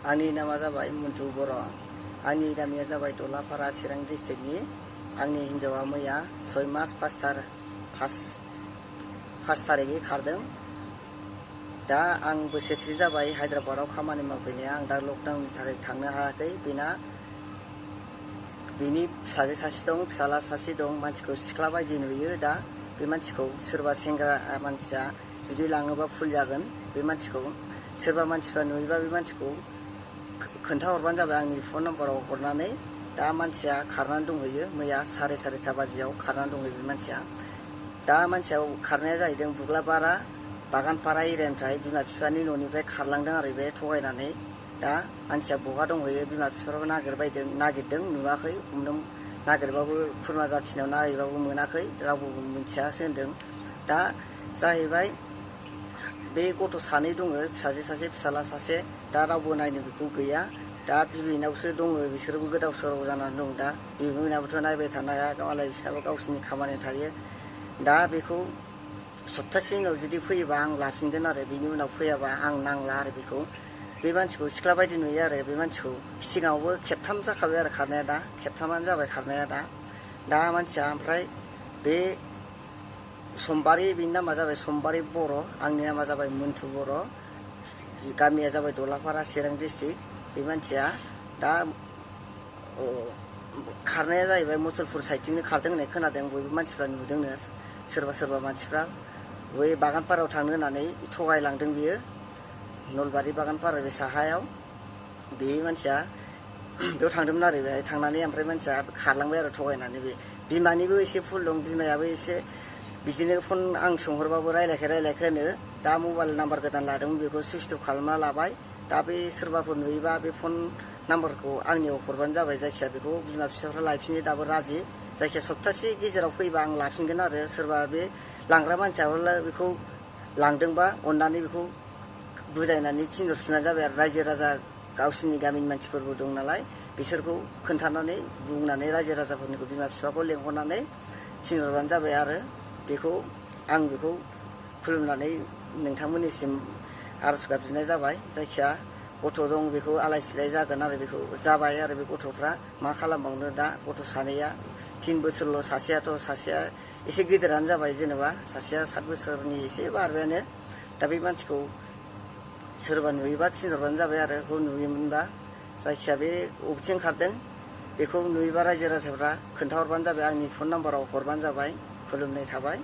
आंनि नामा जाबाय मन्टु बर'। आंनि गामिया जाबाय दलापारा चिरां डिस्ट्रिक्टनि। आंनि हिन्जावा मैया 6 मास 5 थारिखै खारदों। दा आं बोसोरसे जाबाय हायद्राबादाव खामानि मावफैनाया। आं दा लकडाउननि थाखाय थांनो हायाखै। बिनि फिसाजो सासे दं, फिसाला सासे दं। मानसिखौ सिख्ला बायदि नुयो। दा बे मानसिखौ सोरबा सेंग्रा मानसिया जुदि लाङोबा भुल जागोन। बे मानसिखौ सोरबा मानसिफ्रा नुयोबा बे मानसिखौ खोन्थाहरबानो जाबाय आंनि फन नाम्बाराव हरनानै। दा मानसिया खारनानै दंहैयो। मैया 4:30 बाजियाव खारनानै दंहैयो बे मानसिया। दा मानसिया खारनाया जाहैदों बुग्लापारा बागानपारा एरियानिफ्राय बिमा बिफानि न'निफ्राय खारलांदों आरो बे थगायनानै। दा मानसिया बहा दंहैयो बिमा बिफाफ्राबो नागिरदों नुवाखै। नागिरबाबो खुरमा जाथिनाव नागिरबाबो मोनाखै। रावबो मिथियासो होनदों। दा जाहैबाय बे गथ' सानै दङ, फिसाजो सासे फिसाला सासे। दा रावबो नायनो बेखौ गैया। दा बिबैनावसो दङ, बिसोरबो गोदाव सोराव जानानै दं। दा बिबैनाबोथ' नायबाय थानो हाया, मालाय बिसोरनाबो गावसोरनि खामानि थायो। दा बेखौ सप्तासेनि उनाव जुदि फैयोबा आं लाफिनगोन आरो बिनि उनाव फैयाबा आं नांला आरो बेखौ। बे मानसिखौ सिख्ला बायदि नुयो आरो बे मानसिखौ। सिगाङावबो खेबथाम जाखाबाय आरो खारनाया। दा खेबथामानो जाबाय खारनाया। दा मानसिया ओमफ्राय बे सम्बारि, बिनि नामा जाबाय सम्बारि बर'। आंनि नामा जाबाय मन्टु बर'। गामिया जाबाय दलापारा चिरां डिस्ट्रिक्ट। बे मानसिया दा खारनाया जाहैबाय मुसलपुर साइडथिंनो खारदों होननाय खोनादों। बयबो मानसिफ्रा नुदोंनो। सोरबा मानसिफ्रा बै बागानपारायाव थांनो होननानै थगायलांदों बियो। नलबारि बागानपारा बे साहायाव बे मानसिया बेयाव थांदोंमोन आरो बेहाय थांनानै ओमफ्राय मानसिया खारलांबाय आरो थगायनानै। बे बिमानिबो एसे भुल दं। बिमायाबो एसे बिदिनो फन आं सोंहरबाबो रायलायखो होनो। दा मबाइल नाम्बार गोदान लादोंमोन, बेखौ सुइस अफ खालामना लाबाय। दा बे सोरबाफोर नुयोबा बे फन नाम्बारखौ आंनियाव हरबानो जाबाय। जायखिया बेखौ बिमा बिफाफ्रा लायफिनो दाबो राजि। जायखिया सप्तासे गेजेराव फैबा आं लाफिनगोन आरो। सोरबा बे लांग्रा मानसियाबो बेखौ लांदोंबा अननानै बेखौ बुजायनानै थिनहरफिनबानो जाबाय आरो। रायजो राजा गावसिनि गामिनि मानसिफोरबो दं नालाय, बिसोरखौ खोन्थानानै बुंनानै रायजो राजाफोरनिखौ बिमा बिफाखौ लेंहरनानै थिनहरबानो जाबाय आरो। आं बेखौ खुलुमनानै नोंथांमोननिसिम आरज गाबज्रिनाय जाबाय। जायखिया गथ' दं, बेखौ आलाय सिलाय जागोन आरो बेखौ जाबाय आरो बे गथ'फ्रा मा खालामबावनो। दा गथ' सानैया 3 बोसोरल', सासेया एसे गिदिरानो जाबाय, जेनेबा सासेया 7 बोसोरनि एसे बारबायानो। दा बे मानसिखौ सोरबा नुयोबा थिनहरबानो जाबाय आरो बेखौ नुयोमोनबा। जायखिया बे बबेथिं खारदों बेखौ नुयोबा रायजो राजाफ्रा खोन्थाहरबानो जाबाय। आंनि फन नाम्बाराव हरबानो जाबाय। खुलुमनाय थाबाय।